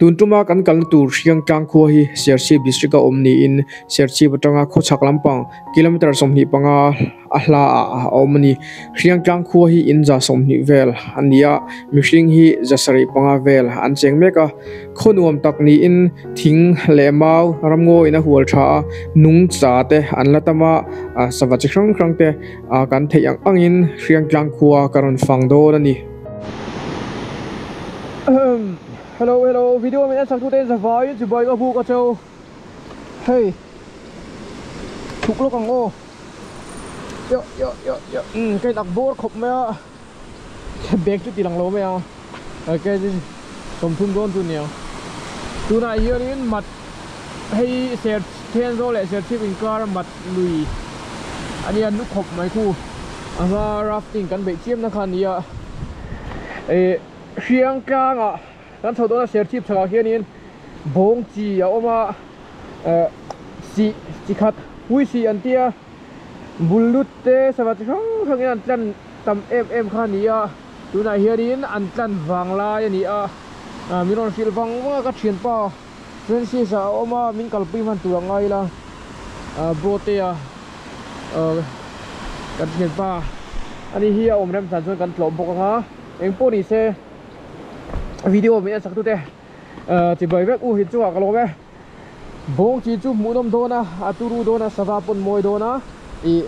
Tun tuma kan kalna tur Hriangtlang khua hi Serchhip district a awm niin Serchhip atanga khawchhak lampang kilometre 25 a hla ah a awm a ni. Hriangtlang khua hi in 120 vel a ni a, mihring hi 75 vel an cheng mek a. Khaw nuam tak niin thing leh mau ramngaw in a hual tha a, nung cha te an la tam a, sava chi hrang hrang te kan theih ang angin Hriangtlang khua ka rawn fang dawn a ni. Hello hello video min en sak tute in zavai in chibai ka buk a cheu hei chhuk lawk ang aw yo yo yo yo um ka in ak bawr khawp mai a bag chu ti lang lo mai a ok 30 dawn chu nia tunah hianin mat hei ser Thenzawl leh Serchhip inkar mat lui a nia nu khawp mai khu a hma rafting kan beih chiam na kha a nia eh Hriang tlangah kan chho dawn a Serchhip chhakah hianin bawng chi a awm a eh sih chi khat hui sih an tia bul lut te sava chi hrang hrangin an tlan tam em em kha a ni a tunah hianin an tlan vang lai a ni a ah min rawn hrilh vang vang a ka thianpa Francis a awm a min kalpui hman tur a ngai ila ah bro te a ah kan thianpa ani hi a awm rem chan chuan kan tlawh bawk ang a. Eng pawh ni se video min en sak tute chibai vek u hi chungah ka lawm e bawng chi chu hmuh nawm dawn a a turu dawn a sava pawn mawi dawn a ih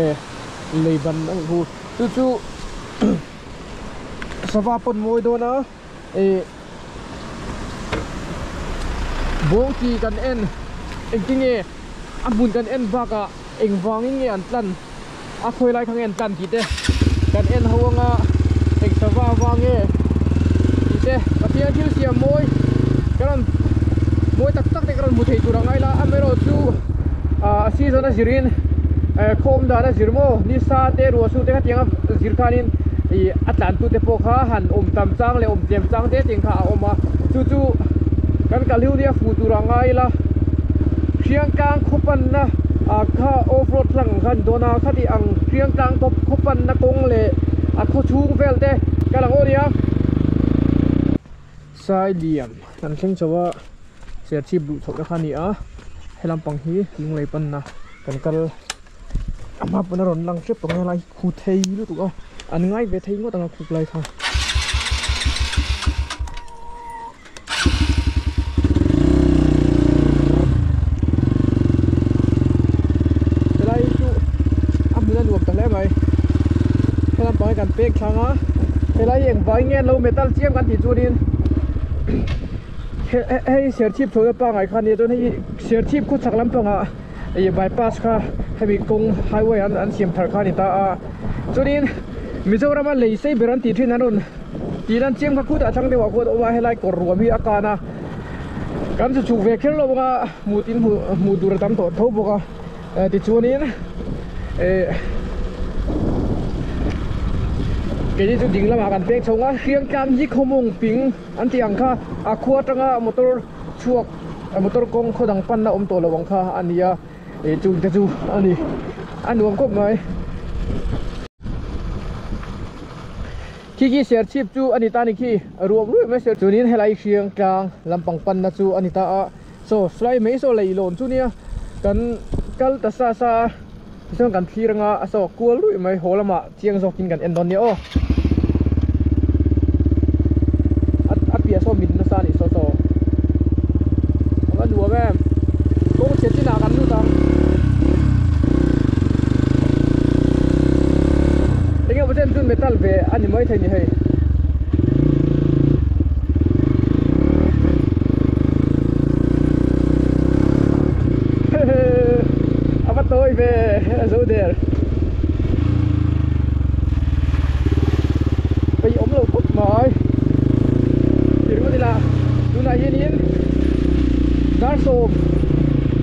e lei ban a nih hu chu chu sava pawn mawi dawn a ih bawng chi kan en engtinge a hmun kan en bakah engvangin nge an tlan. A khawi lai kha nge an tlan tih te kan en ho anga eng sava vang nge tih te Pathian thil siam mawi ka rawn mawi tak tak te ka rawn hmu thei tur ang aila amaherawh chu ah season a zirin eh khaw awm dan a zir maw nisa te ruah su te khatiang a zir khanin ih a tlan tu te pawh kha han awm tam chang leh awm tlem chang te ting kha a awm a chu chu kan kal hiu nia fuh tur ang aila Hriangtlang khaw panna ah kha off road hlang ang kha an dawn a khati ang Hriangtlang khaw khaw panna kawng leh a khaw chhung vel te ka lang aw nia. Sailiam kan thleng chho a Serchhip luh chhoh te kha a ni a helam pang hi lunglei panna kan kal a hma pawn a rawn lang hrep ang helai hi khu thei lutuk a an ngai ve thei ngawt ang a khuk lai kha. Helai chu a hmun a nuam ta hle mai helam pang hi kan pek thlang a helai hi eng vai nge an lo metal chiam kan tih chuanin hei serchhip chho na pangai kha ania chuan hei serchhip khawchhak lampangah ih bypass kha hemi kawng highway an siam thar kha a ni ta a chuanin Mizorama lei sei ber an tih thin an rawn Tih lan chiang kha khutah thlang deuhah khuan a awm a, helai kawr ruam hi a kan a, kan chu chhuk ve kher lo bawk a, hmuh tin hmuh hmuh tur a tam tawh tho bawk a, tichuanin eh keini chu ding lamah kan peng chho ang a, Hriangtlang hi khawmawng ping an tih ang kha a khua atanga motor chhuak motor kawng khaw dang panna awm tawh lo ang kha a ni a. Ih chung te chu a ni a nuam khawp mai khi khi serchhip chu a ni ta ni khi ruam ruih mai ser chuanin helai hriang tlang lampang panna chu a ni ta a saw slai mai saw lei lawn chu nia kan kal ta sa sa a tichuan kan thlir anga a saw kual ruih mai haw lamah chiang zawkin kan en dawn nia aw a piah saw mit nasa a nih saw saw a nuam em kawng chhe chinah kan lut ang enge maw chen chu metal ve a ni maithei ni hei. A va tawi ve a zo der. Pei awm lo khawp mai ti ringawt ila tunah hianin dar sawm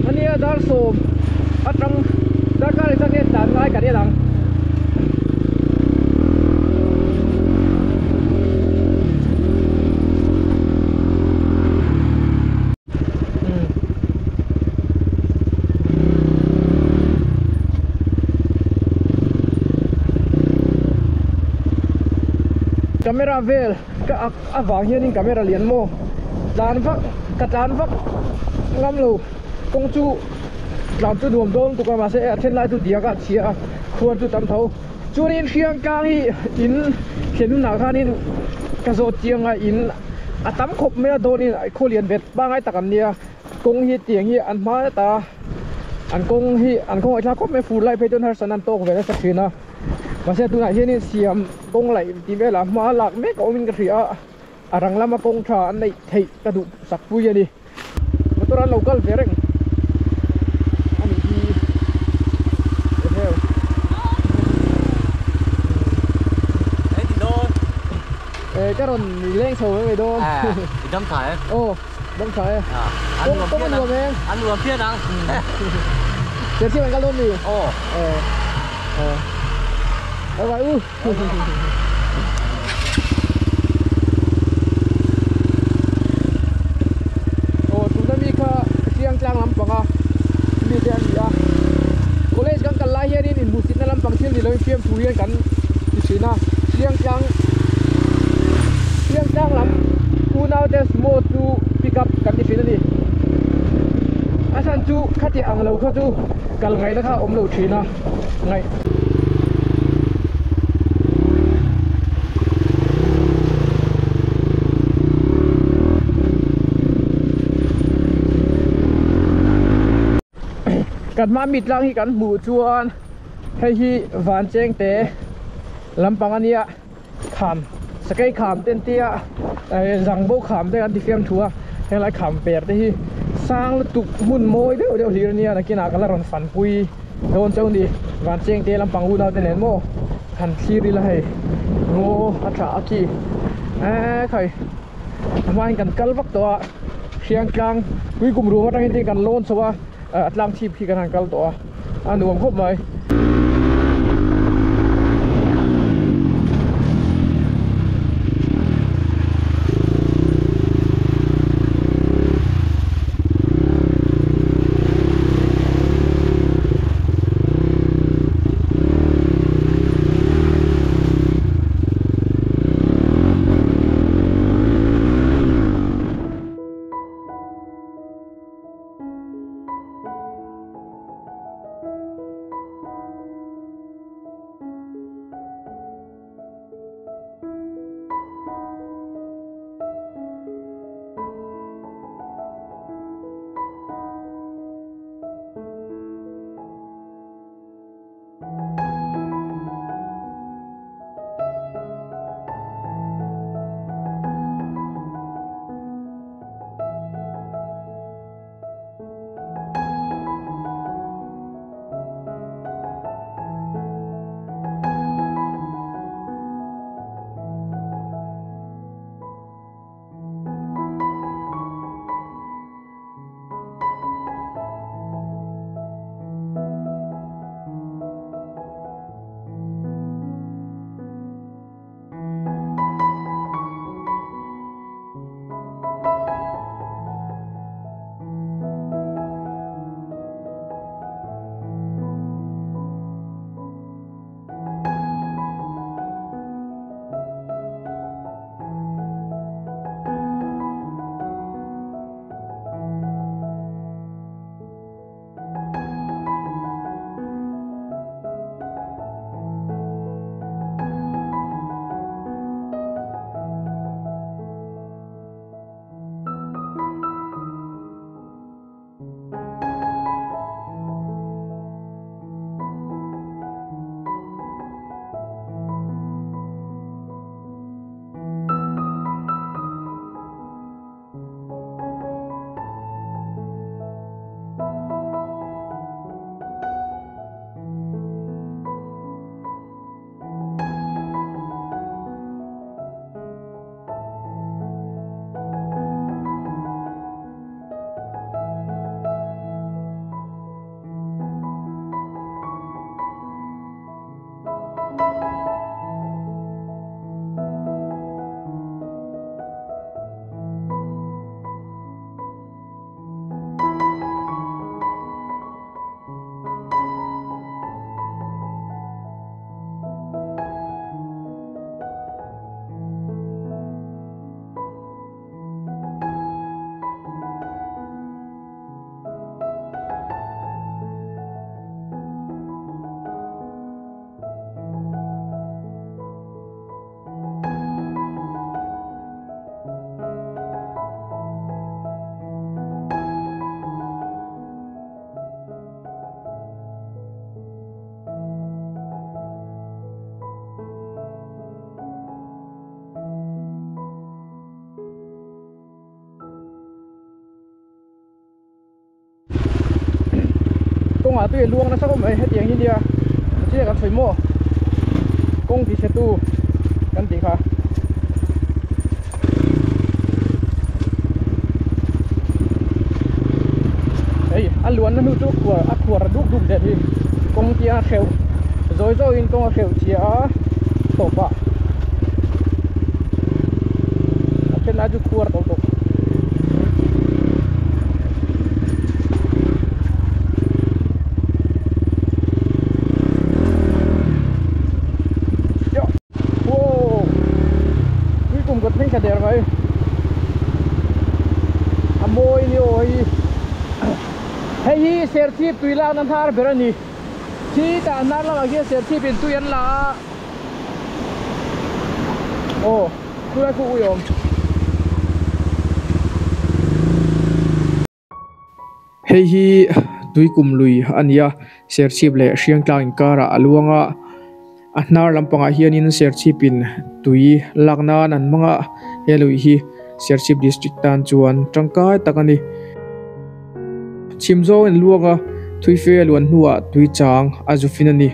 ania dar sawm atang darkar leh chang hian tlan ngai kan en ang. Camera vel Ka ak avang hianin camera lian maw tlan vak ka tlan vak ngam lo kawng chu tlan chu nuam dawn tuk a mahse a then lai chu diak a chhia a khuar chu tam tho chuanin hriang tlang hi in thlen hunah khanin ka zawt chiang a in a tam khawp mai a dawnin khaw lian vet pangngai tak an nia kawng hi tiang hi an hma ta an kawng hi an khawngaih thlak khawp mai fur lai phei chuan harsatna an tawk ve nasa thin a. Mahse tunah hianin siam kawng laih tih velah hma lak mek a awmin ka hria a, a rang lama kawng tha an neih theih ka duh sak pui a ni. Motor an lo kal ve reng a nih hi eheu. Eh ka rawn leng chho mai mai dawn. I dam tha e. Aw dam tha e. Kawng kawng a nuam e. A nuam phian ang. Serchhip an kal dawn mi? Aw. Aw. Aw. Bye bye u. Aw tuna mi kha Hriang tlang lampanga mi te an ni a. College kan kal lai hianin inhmuhsitna lampang thil ni loin fiamthu hian kan ti thin a. Hriang tlang Hriang tlang lam unaute sumo chu pick up kan ti thin a ni. A chhan chu khati ang lo kha chu kal ngaihna kha a awm lo thin a ngaih. Kan hma mi tlang hi kan hmuh chuan hei hi van cheng te lampang a nia kham sakei kham te an tia zang bo kham te an ti fiam thu a helai kham per te hi sang lutuk hmun mawi deuh deuh hlir a nia nakinah ka la rawn fan pui dawn chauh a ni van cheng te lampang unau te nen maw han thlir ila hei ngaw a tha a khi eee khai a hmain kan kal vak tawh a hriang tlang pui kum ruam atangin tin kan lawn chho a a tlang chhip khi kan han kal tawh a a nuam khawp mai. Kawngah tui a luang nasa khawp mai hetiang hi nia chiah kan sawi maw kawng ti chhe tu kan tih kha. Hei a luanna hnu chu khuar a khuar duk duk zel hi kawng tia a hreuh zawi zawiin kawng a hreuh chhia a tawp ah a then lai chu khuar tawh bawk. Wow tui kum ka thleng thla der mai a mawi ni aw hei hei hi serchhip tui lakna hnar ber a ni khi tah hnar lamah khian serchhip in tui an la a aw khulai khu ui awm. Hei hi Tuikum lui a ni a, Serchhip leh Hriangtlang inkarah a luang a, a hnar lampangah hianin Serchhipin tui lak nan an hmang a, he lui hi Serchhip District tan chuan tangkai tak a ni. Chhim zawngin a luang a, Thuife a luan hnuah tui chang a zu fin a ni.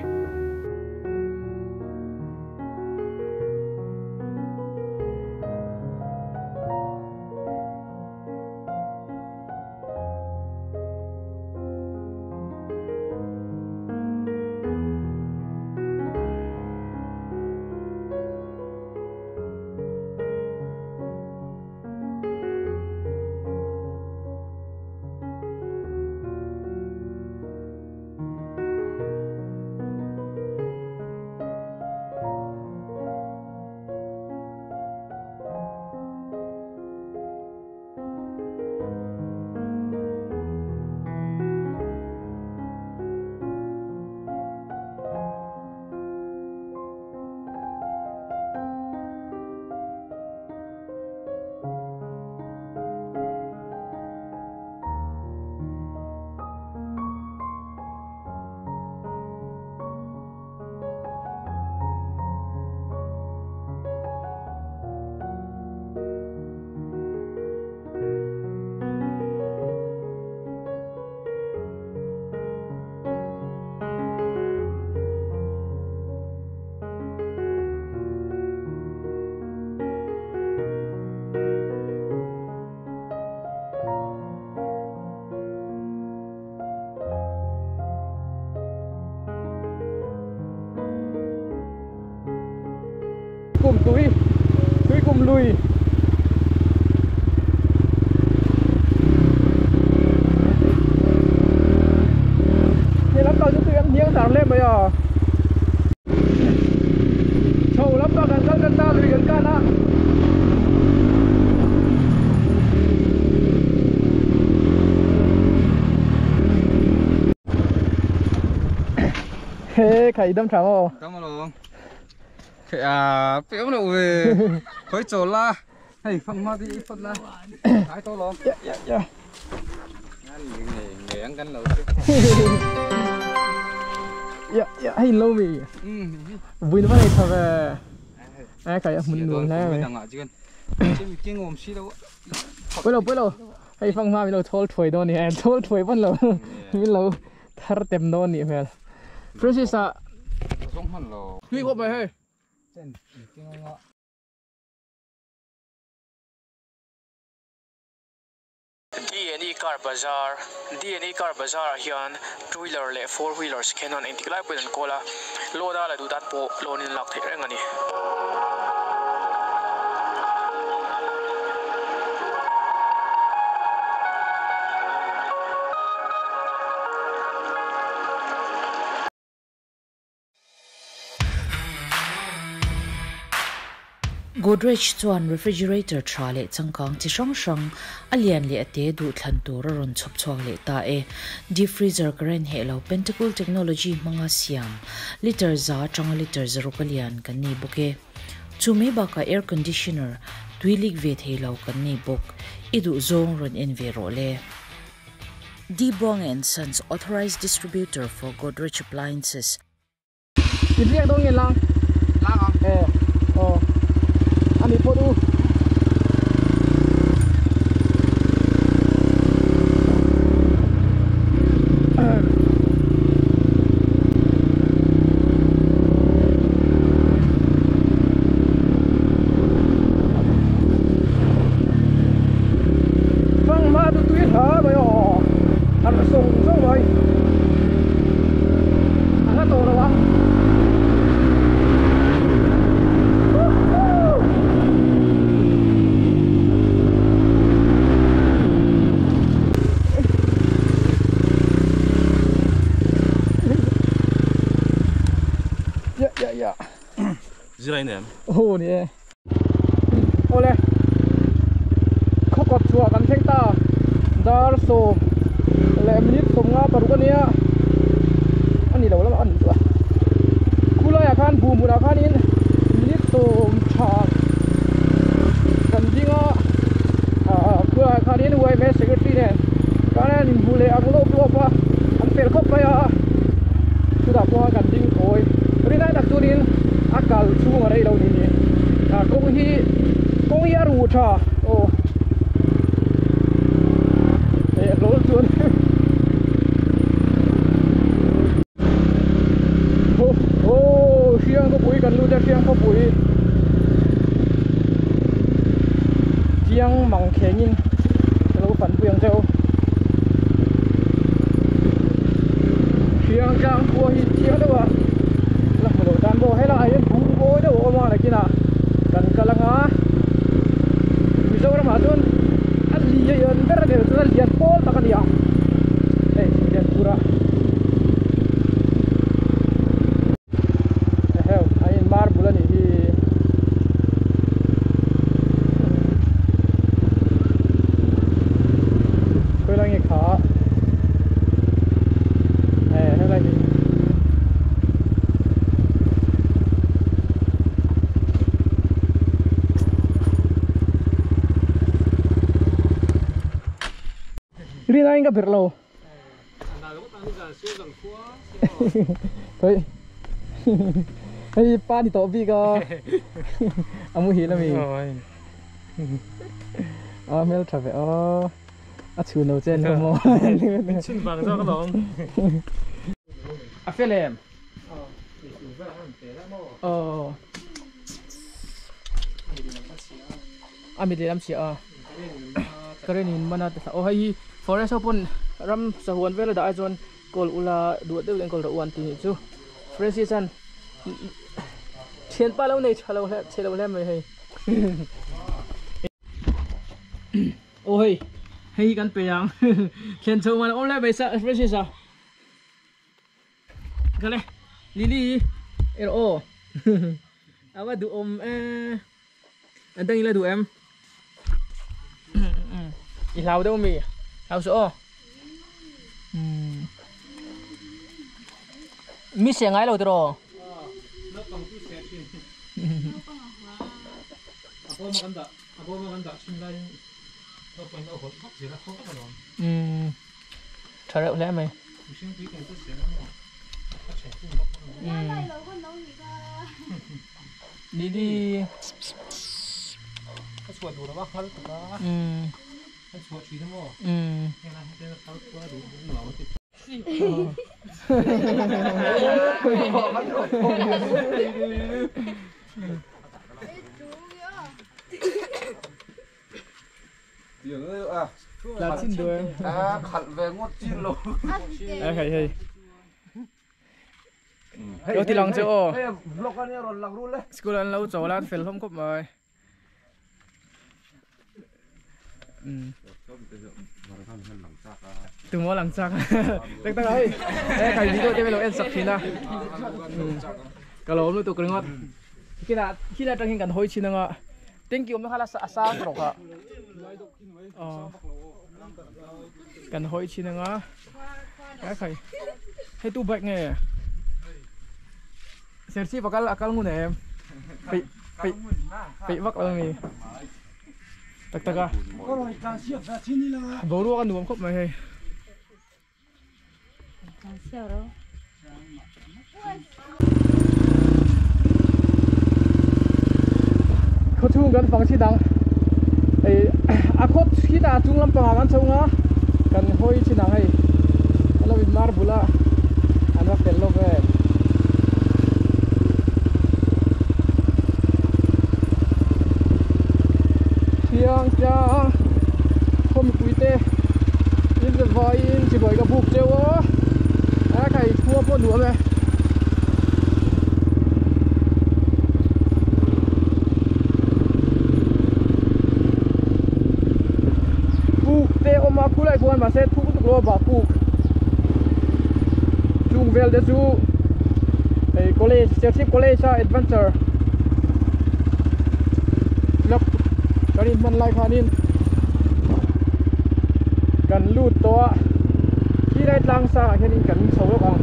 Kum tui tui kum lui he lam pang chu tui an hniang thar hle mai a chho lam pang kan kal tan ta lui kan kan a. He khai dam tha maw? Dam alawm. À, béo đâu về khói trộn la hay phong hoa đi phật la thái to lắm. Dạ dạ dạ. Nghề nghề ăn canh lẩu. Dạ dạ hay lâu mì. Vui nó này thật về. Ai cái mình nuôi thế này. Bữa lâu hay phong hoa mình lâu thol thổi đâu nè, thol thổi vẫn lâu, mình lâu thar tem đâu nè mẹ. Francis à. Tuy có bài hay. D&E Car Bazaar D&E Car Bazaar ah hian two wheeler leh four wheelers khen an engtik lai pawhin an kawl a, loan a la duh tan pawh loan in lak theih reng a ni. Godrej chuan refrigerator tha leh changkang chi hrang hrang a lian leh a te duh thlan tur a rawn chhawp chhuak leh ta e. Deep freezer current heh lo Pentacool technology hmanga siam liter za atanga liter zaruk a lian kan nei bawk e. Chu mai bakah air conditioner tui lik ve thei lo kan nei bawk. I duh zawng rawn en ve rawh le. D Buang and Sons authorized distributor for Godrej appliances. I riak dawn nge lang? Lang ang. Eh, aw. Ani phawt u. A hla tawh lo ang. Ya ya ya. Zirai nem. Oh ni e. Ole. Khawkawt chhuah kan thleng ta. Dar sawm leh minute sawm nga paruk ania. Ani lo lamah ani chu a. Khulaiah khan bu hmunah khanin minute sawm tha kan ding a. Khulaiah khanin YMA secretary nen kan an inhmu leh ang lawp lawp a. An fel khawp mai a. Chutah pawh kan ding thawi. Rinai tak chuanin a kal chhung a rei lo ni ni. Kawng hi kawng hi a ruh tha aw. Leh hlawl chuan aw hriang khawpui kan lut a hriang khawpui chiang mang thlengin ka lo fanpui ang cheu hriang tlang khua hi chiang deuh a la hmu loh tan pawh helaiah hian bung mawi deuh a awm a nakinah kan kal anga Mizoramah chuan a lian ber a ni lo chuan a lian pawl tak a ni ang hei Lianpura eheu a in marble a nih hi. Khawilai nge kha eh helai hi. Rin aiin ka birh lo. Thôi. Hei pa ni tawh bik a. A muhil a mi. A hmel tha ve aw. A chhun lo che an lo maw. Chhun vang zawk alawm. A fel em? Aw. A mit lehlam chhia a. Current in man a ti thla. Aw hei hi forest ho pawn ram sahuan vel a dah ai chuan kawl ula duah deuh in kawl rawh u an ti nih chu. Francis an thianpa lo nei tha lo hle chhe lo hle mai hei. Aw hei hei hi kan pe ang thlen chho man a awm lai mai sa Francis a. Kale Lily er aw ava duh awm e an dang ila duh em i hlau deuh mi hlau suh aw mi se ngai lo tiraw tha reuh hle mai. Lily Là chín đuôi. À, khẩn về ngót chín luôn. Hei hei. Lo ti lang chu aw. School an lo chawl a an fel hlawm khawp mai. Tumaw lang chak. Tak tak a hei. He kai video te lo en sak thin a. Ka lo awm lutuk ringawt. Khilai khilai atang hian kan hawi thin anga. Thank you awm na kha la a sang rawk a. Kan hawi thin anga. Kai khai. Hei tu bike nge? Serchhip a kal a kal ngun em? Peih peih peih vak lo ami. Tak tak a. Boruak a nuam khawp mai hei. Khaw chhung kan fang chhin ang ei a khaw khitah a chung lampangah kan chho nga kan hawi chhin ang hei a lo in mar bul a an va fel lawk em. Thiang tlang khaw mipui te in zavaiin chibai ka buk cheu a. nuam e. Puk te awm a khulai khuan mahse thuk lutuk lo a bah puk chung vel te chu hei college Serchhip college a adventure club kan inhman lai khanin kan lut tawh a khilai tlang sangah hianin kan chho lawk ang.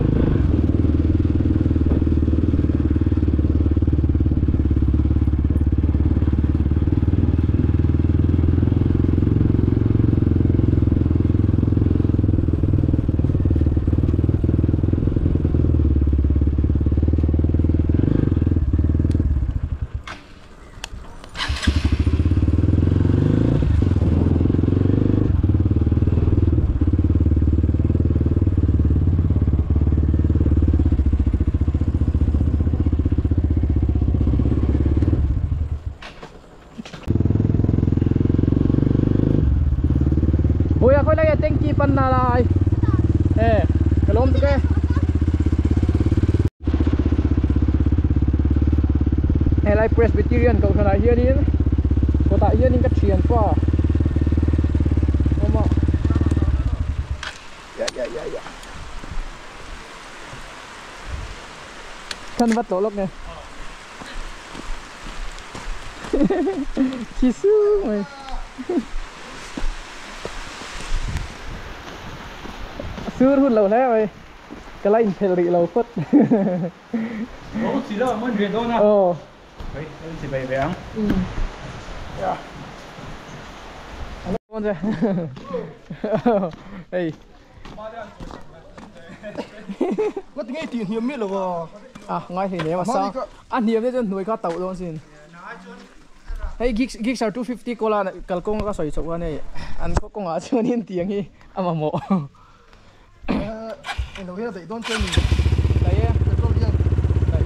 Boya khoi lai tanki pan na lai e kalom tu ke helai Presbyterian ko thana hianin kota hianin ka thian pa oma ya ya ya ya thân vắt tổ lốc này chi sư mày xưa hun lâu thế rồi cái lạnh thì bị lâu phút chỉ là muốn chuyện đó nè ờ đấy chỉ về về ăn dạ con ra đây có nghe tiền hiểm biết rồi à ngay thì nếu mà sao ăn hiểm thế cho nuôi cá tàu luôn xin hey geeks geeks are 250 kola kalkong ka soi chok này ăn có con á chưa nên tiếng hi à mà mộ đầu tiên là dậy đón chơi mình đấy đấy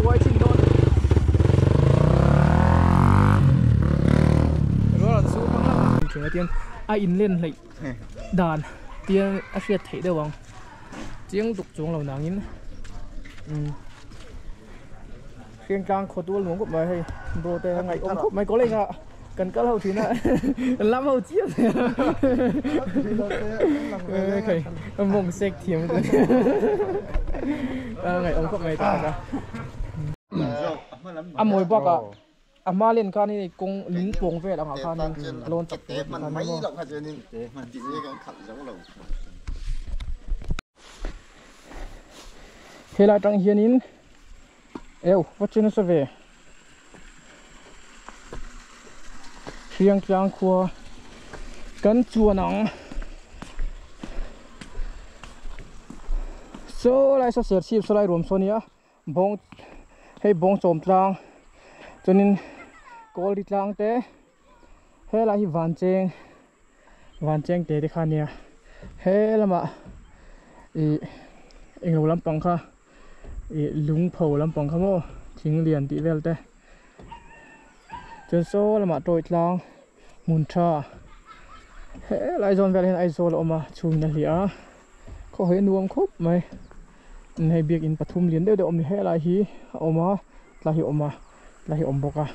tôi chinh đón rồi là số băng lắm chuyện tiên ai in lên lại đàn tiên ai sẽ thấy được không tiếng đục chuông lầu nàng in riêng trang khó tua luống của mày hay bro tê ngày ông khúc mày có lên ạ cần cỡ hậu thì nè lắm hậu chiếc mông sạch thiểm ngày ông khúc mày ta à mồi bọc à à ma lên can này công lính cuồng về là họ can này lon tập mình mấy lộng hạt nên chỉ cái khẩn giống lồng thế là trang hiền in eo vắt trên nó sẽ về riêng trang khua cắn chua nóng số lại số sẹt xịp số lại ruộng số nia bông hay bông chôm tlang cho nên col đi tlang té hay là hi van cheng té đi khan nia hay là mà i englo lampang kha i lung pho lampang kha mo thing lian ti vel te chuan saw lamah tawi tlang hmun tha he lai zawn vel hian Aizawl a awm a chhungin a hliah a khaw hawi a nuam khawp mai hei biakin pathum lian deuh deuh awm ni he lai hi a awm a tlai hi a awm a tlai hi a awm bawk a.